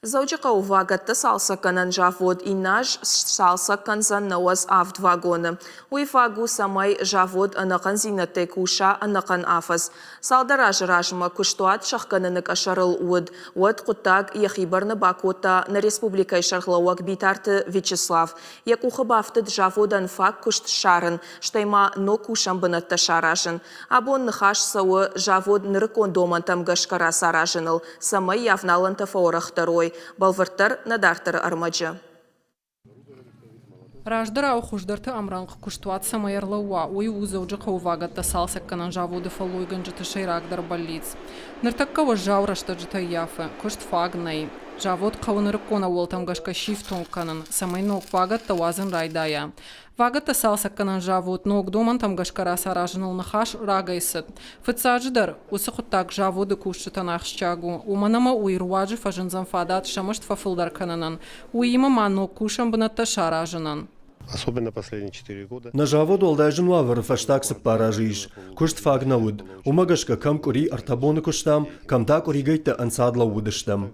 Дзӕуджыхъӕуы вагӕтты цалцӕггӕнӕн завод иннӕ аз сцалцӕг кӕндзӕн 97 вагоны. Уый фаг у, цӕмӕй завод ӕнӕхъӕндзинӕдтӕй куса ӕнӕхъӕн афӕдз. Цалдӕр азы размӕ куыстуат сӕхгӕныны къӕсӕрыл уыд. Уӕд хъуыддаг йӕхи бӕрны бакодта нӕ республикӕйы сӕргълӕууӕг Битарты Вячеслав. Йӕ къухы бафтыд заводӕн фаг куыст ссарын, стӕй ма ног кусӕн бынӕттӕ саразын. Абон ныхас цӕуы завод нырыккон домӕнтӕм гӕсгӕ рацаразыныл, цӕмӕй йӕ авналӕнтӕ фӕуӕрӕхдӕр уой. Бӕлвырддӕр нӕ дарддӕры ӕрмӕджы. Раздӕрау хуыздӕрты ӕмрӕнхъ куыстуат цӕмӕй ӕрлӕууа, уый у Дзӕуджыхъӕуы вагӕттӕ цалцӕггӕнӕн заводы фӕллойгӕнджыты сӕйрагдӕр бӕллиц. Ныртӕккӕ уӕззау рӕстӕджытӕ ӕййафы, куыст фаг нӕй. Завод хъӕуы нырыккон ӕууӕлтӕм гӕсгӕ сифтонг кӕнын, цӕмӕй ног вагӕттӕ уадзын райдайа. Вагӕттӕ цалцӕггӕнӕн завод ног домӕнтӕм гӕсгӕ рацаразыныл ныхас рагӕй цыд. Фыццаджыдӕр, уыцы хъуыддаг заводы кусджытӕн ахсджиаг у, уымӕн ӕмӕ уый руаджы фӕзындзӕн фадат сӕ мызд фӕфылдӕр кӕнынӕн, уыимӕ ма ног кусӕн бынӕттӕ саразынӕн. Особенно последние 4 года. Нӕ завод уӕлдай зын уавӕры фӕстаг 4 азы ис. Куыст фаг нӕ уыд. Уымӕ гӕсгӕ кӕм къуыри 3 боны куыстам, кӕм та къуыригӕйттӕ ӕнцад лӕууыдыстӕм.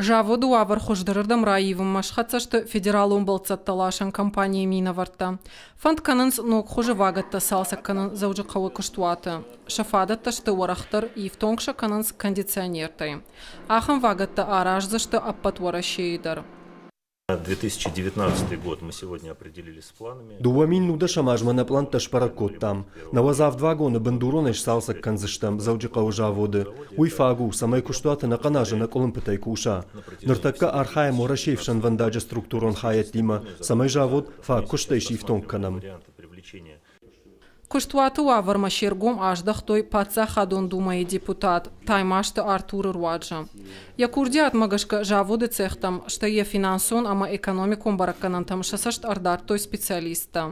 Заводы уавӕр хуыздӕрырдӕм раивынмӕ схӕццӕ сты федералон бӕлццӕттӕ ласӕн компанийы минӕвӕрттӕ. Фӕнд кӕнынц ног хуызы вагӕттӕ цалцӕг кӕнын Дзӕуджыхъӕуы куыстуаты. Сӕ фадӕттӕ сты уӕрӕхдӕр, ифтонг сӕ кӕнынц кондиционертӕй. Ахӕм вагӕттӕ араздзысты ӕппӕт Уӕрӕсейы дӕр. 2019 год мы сегодня определились с планами. 2019 азмӕ нӕ пълӕнттӕ сбӕрӕг кодтам. 97 вагоны бындуронӕй сцалцӕг кӕндзыстӕм Дзӕуджыхъӕуы заводы. Уый фаг у, цӕмӕй куыстуат ӕнӕхъӕн аз ӕнӕкъуылымпытӕй куса. Ныртӕккӕ архайӕм Уӕрӕсейы ӕфсӕнвӕндаджы структурон хайӕдтимӕ, цӕмӕй завод фаг куыстӕй сифтонг кӕнӕм. Куыстуаты уавӕрмӕ се ргом аздӕхтой Паддзахадон Думӕйы депутат Таймазты Артуры руаджы. Йӕ курдиатмӕ гӕсгӕ заводы цехтӕм, стӕй йӕ финансон ӕмӕ экономикон бӕрӕггӕнӕнтӕм сӕ цӕст ӕрдардтой специалисттӕ.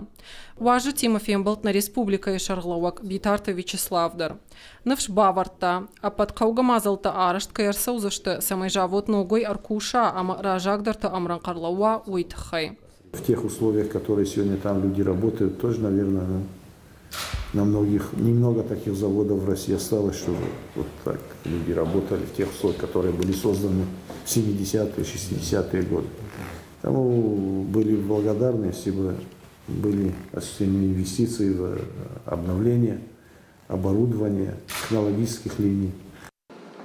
Уазджытимӕ фембӕлд нӕ республикӕйы сӕргълӕууӕг Битарты Вячеслав дӕр. Ныфс бавӕрдта, ӕппӕт хъӕугӕ мадзӕлттӕ арӕзт кӕй ӕрцӕудзысты, цӕмӕй завод ногӕй ӕркуса ӕмӕ раззагдӕрты ӕмрӕнхъ ӕрлӕууа, уый тыххӕй. В тех условиях, которые сегодня там люди работают, тоже, наверное, ну, на многих, немного таких заводов в России осталось, чтобы вот так люди работали в тех условиях, которые были созданы в 70-е, 60-е годы. Тому были благодарны, если бы были осуществлены инвестиции в обновление оборудования, технологических линий.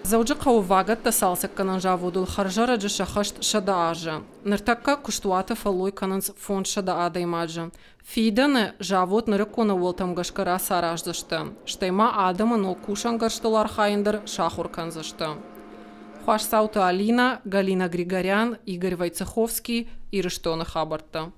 Дзӕуджыхъӕуы вагӕттӕ цалцӕггӕнӕн заводыл хӕрзӕрӕджы сӕххӕст 100 азы. Ныртӕккӕ куыстуаты фӕллой кӕнынц 500 адӕймаджы. Фидӕны завод нырыккон ӕууӕлтӕм гӕсгӕ рацараздзысты, стӕй ма адӕмы ног кусӕнгӕрзтыл архайын дӕр сахуыр кӕндзысты. Хуасдзауты Алина, Галина Григорян, Игорь Войцеховский, Ирыстоны хабӕрттӕ.